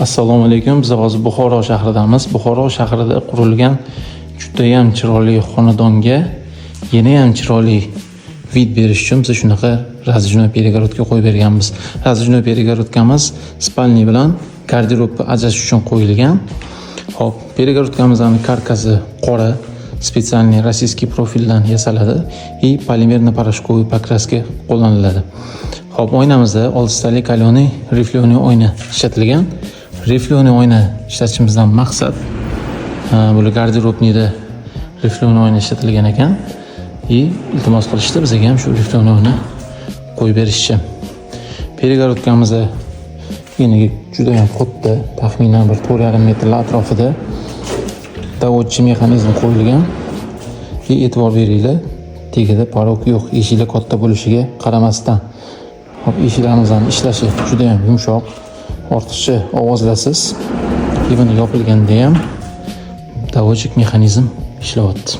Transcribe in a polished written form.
Assalomu alaykum. Biz hozir Buxoro shahridamiz. Buxoro shahrida qurilgan judayam chiroyli xonadonga yanayam chiroyli вид berish uchun biz shunaqa раздвижной перегородка qo'yib berganmiz. Раздвижной перегородка miz спальный bilan garderobni ajratish uchun qo'yilgan. Xo'p, перегородка mizni karkasi qora, специальный российский profildan yasaladi и полимерно-порошковый покраска qo'llaniladi. Xo'p, oynamizda oltitalik каленый рифленый oyna ishlatilgan. Рифленый oyna ishlatishimizdan maqsad bular гардеробный da рифленый oyna ishlatilgan ekan. И iltimos qilishdi, bizga ham shu рифленый oyna qo'yib berishchi. Перегородка miz eniga juda ham katta, taxminan bir 4,5 metrlar atrofida доводчий mexanizm qo'yilgan. И e'tibor beringlar, tagida порог yo'q, eshiklar katta bo'lishiga qaramasdan. Xo'p, eshiklarimizni ishlashi juda ham yumshoq, ortiqcha ovozlarsiz. И buni yopilganda ham доводчик mexanizm ishlayapti.